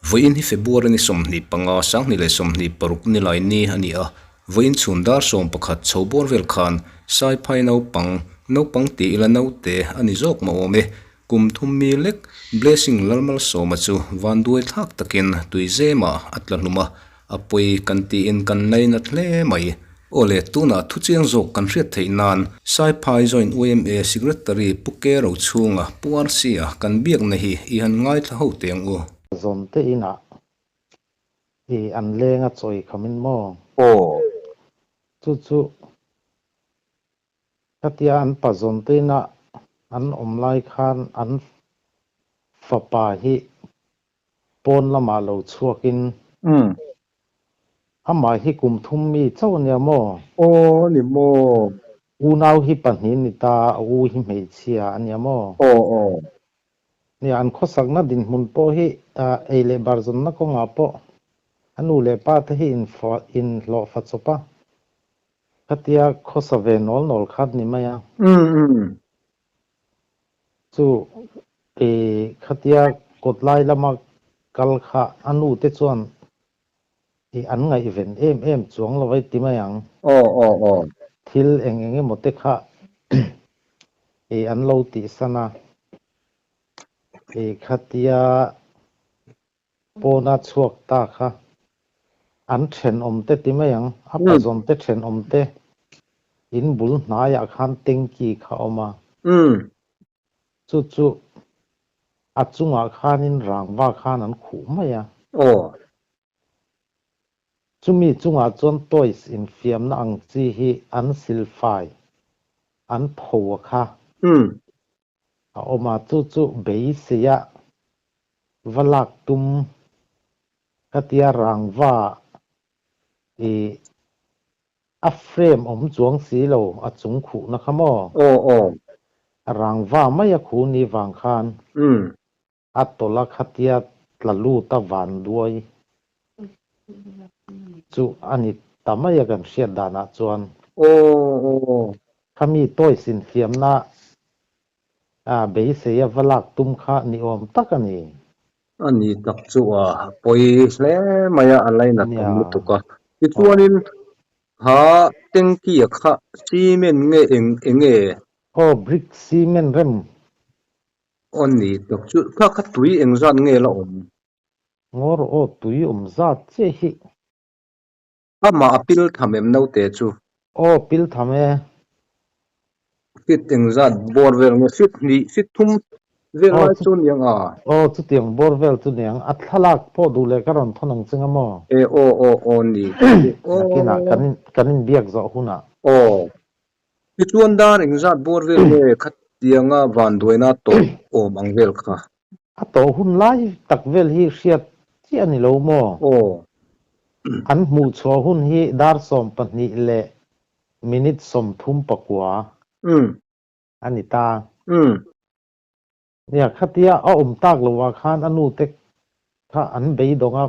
Vawiin hi February ni 25, 2026 nilai ni a ni a, vawiin chhun dar 11 chho bawr vel khan Saiphai naupang, naupang tih ila naute a ni zawk mah awm e, kum thum mi lek Blessing Lalmalsawma chu vanduai thlak takin tuizemah a tla hlum a, A pawi kan tiin kan lainat hle mai. Awle, tunah thu chiang zawk kan hriat theih nan Saiphai Joint yma Secretary Pu Ke Rochhunga Pu RC-a kan biakna hi i han ngaithla ho teh ang u. Zawn te inah i an leng a chawi khamin maw? Aw. Chu chu khatia an pa zawn te inah an awm lai khan an fapa hi Pawn lamah lo chhuakin. Umm. Amah hi kum thum mi chauh a nia maw? Aw ni maw? Unau hi pahnih ni ta, a u hi hmeichhia a nia maw? Aw aw. Nia, an khawsakna dinhmun pawh hi ei leh bar zawnna kawngah pawh a nu leh pa te hi inhlawh fa chawp a, khatia khawsa ve nawl nawl kha ni mai a. Umm umm. Chu i khatia kawt lai lama kal kha a nu te chuan i an ngaihven em em chuang lo vai ti mai ang. Aw aw aw. Thil eng eng emaw te kha i an lo tihsan a, i khatia pawna chhuak ta kha an thenawm te ti mai ang, a pazawn te thenawm te in bul hnaiah khan tanky kha a awm a. Chu chu a chungah khanin rangva khan an khuh mai a. Chumi chungah chuan toys infiamna ang chi hi an silfai, an pho a kha. A awm a, chu chu beiseia va lak tum ka tia rangva i a frame awm chuang si lo a chung khuhna kha maw? Aw aw. Rangva mai a khu ni vang khan a tawlh a khatia tla lut a van duai chu a ni ta mai a kan hriat danah chuan. Aw aw. Khami toys infiamna a beisei a va lak tum kha ni awm tak a ni. A ni tak chu a pawi hle mai a, a lainat awm lutuk a. Tichuanin kha tanky a kha cement nge eng eng nge? Aw brick cement rem. Aw ni tak chu kha kha tui engzat nge la awm? Ngawr aw tui awm zat chiah hi. Amah a pil tham em naute chu? Aw pil tham e. Fit engzat bawr vel nge? Fit hnih, fit thum vel lai chu niang a? Aw chutiang bawr vel chu niang. A thlalak pawh duh leh ka rawn thawn ang che nga maw? E aw aw aw ni. Nakinah kan kan inbiak zawh hunah. Aw. Tichuan dar engzat bawr vel nge khatianga vanduaina tawh awm ang vel kha? A tawh hun lai tak vel hi hriat chiah a ni lo maw? Aw. An hmuh chhuah hun hi dar 12 leh minute 39 a ni ta. Nia, khatia a awm tak lovah khan a nu te kha an beidawng a,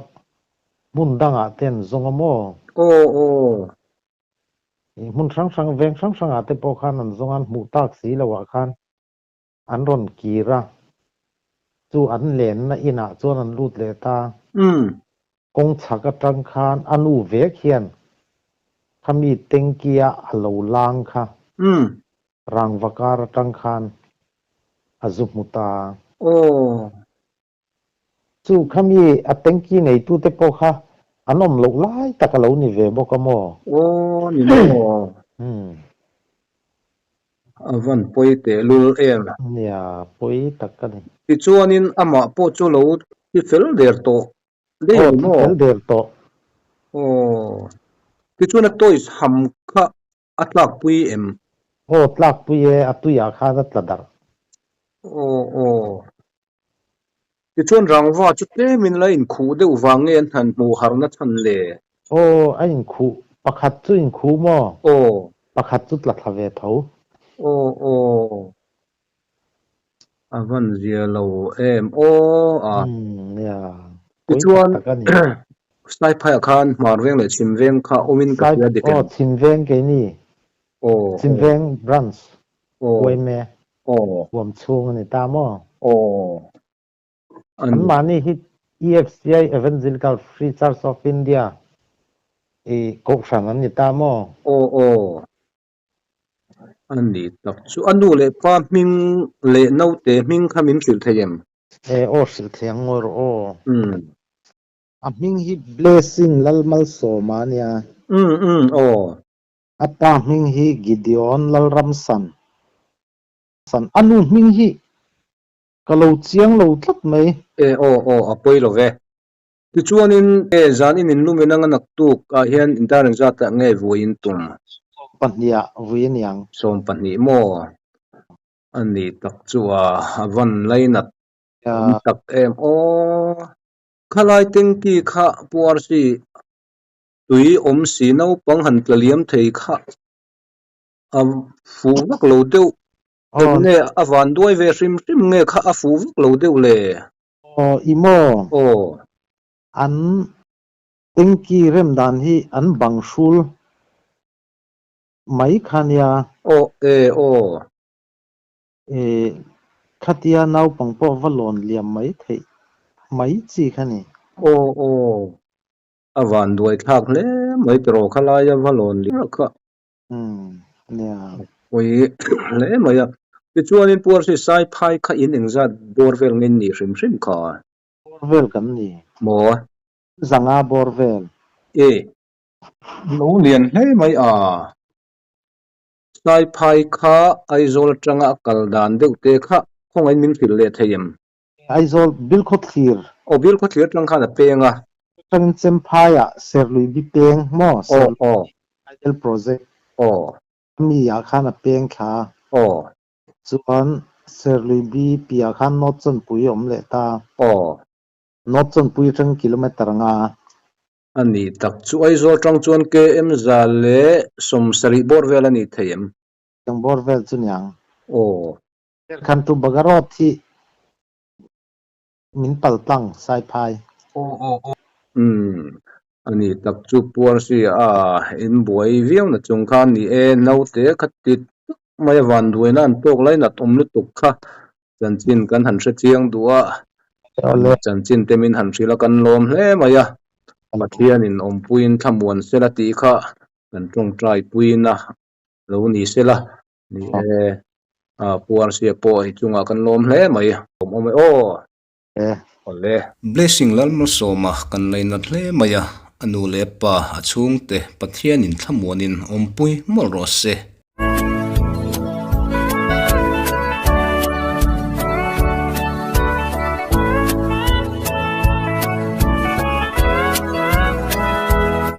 hmun dangah te an zawng a maw? Aw aw. Hmun hrang hrang, veng hrang hrangah te pawh khan an zawng a, an hmuh tak si lovah khan An rawn kir a, chu an lenna inah chuan an lut leh ta. Kawng chhak atang khan a nu vek hian khami tanky-a a lo lang kha rangva kar atang khan a zu hmu ta. Chu khami a tanky neitute pawh kha an awm loh lai tak a lo ni ve bawk a maw? Aw ni maw? A van pawi teh lul em? Nia, pawi tak ka ni. Tichuanin amah pawh chu lo thi fel der tawh daih Aw, ni thi maw? fel der tawh. Aw, tichuan a toys ham kha A tlakpui em? Aw, tlakpui e, a tuiah khan a tla darh. Aw, aw. Tichuan rangva chu tlemin la inkhuh deuh vang nge an han hmuh harna chhan le? Aw, a inkhuh. Pakhat chu inkhuh maw? Aw. Pakhat chu tla thla ve tho. Aw, aw. A van zia lo em aw a. Umm nia, pawi tak Tichuan tak a ni. Saiphaiah khan Hmar veng leh Chhim veng kha awmin ka Sai hria dik aw em? Chhim veng keini. Aw Chhim aw. veng branch. Uaime huam chhung a ni ta maw? Anmahni hi EFCI, Evangelical Free Church of India, i kohhran an ni ta maw? Aw aw. A ni tak chu. A nu leh pa hming leh naute hming kha min hrilh thei em? E aw hrilh thei ang ngawi rawh aw. A hming hi Blessing Lalmalsawma a nia. Umm umm aw. A pa hming hi Gideon Lalramsan. San. A nu hming hi ka lo chiang lo tlat mai. E aw aw a pawi lo ve. Tichuanin e zan in inlum in anga naktuk ah hian intar engzat ah nge vui in tum? 20 ah vui a niang. 20 maw? A ni tak chu a van lainat awm tak em aw. Khalai tanky kha Pu RC tui awm si naupang han tla liam thei kha a fuh vak lo deuh em nge a van duai ve hrim hrim nge kha a fuh vak lo deuh le? Aw i maw? Aw. An tanky rem dan hi an bang hrul mai kha nia. Aw e aw. E khatia naupang pawh va lawn liam mai theih mai chi kha ni. Aw aw. A van duai thlak hle mai tiraw khalaia va lawn liam kha. Umm nia. Pawi hle mai a. Tichuanin Pu Arsi Saiphai kha in engzat bawr vel nge ni hrim hrim kha? Bawr vel kan ni. Maw? Zanga bawr vel. E. Lo lian hle mai a. Saiphai kha Aizawl atanga a kal dan deuh te kha khawngaih min hrilh leh thei em? Aizawl Bilkhawthlir. Aw Bilkhawthlir atang khan a peng a. Atangin Chemphaiah Serlui bi peng maw? Aw aw. Idol project. Aw. Mi ah khan a peng thla. Aw. Chuan Serlui bi piah khan North Chawnpui a awm leh ta. Aw. North Chawnpui atang kilometer nga. A ni tak chu Aizawl atang chuan KM 170 bawr vel a ni thei em? Eng bawr vel chu niang? Aw. Khan tu Bagarot hi min pal tlang Saiphai. Aw aw aw. Umm a ni tak chu Puarsi a in buai viau na chung kha ni e naute kha ti tak mai a van duaina an tawk lai nat awm lutuk kha chanchin kan han hre chiang duh a chanchin te min han hrilh a kan lawm hle mai a Pathianin awmpuiin thlamuan sela tih kha kan tawngtai puiin a lo ni sela Ni e, a Pu Arsia pawh hei chungah kan lawm hle mai. Awm awm e aw. E. Awle. Blessing Lalmalsawma kan lainat hle mai a, a nu leh pa, a chhungte Pathianin thlamuanin awmpui mawlh rawh se.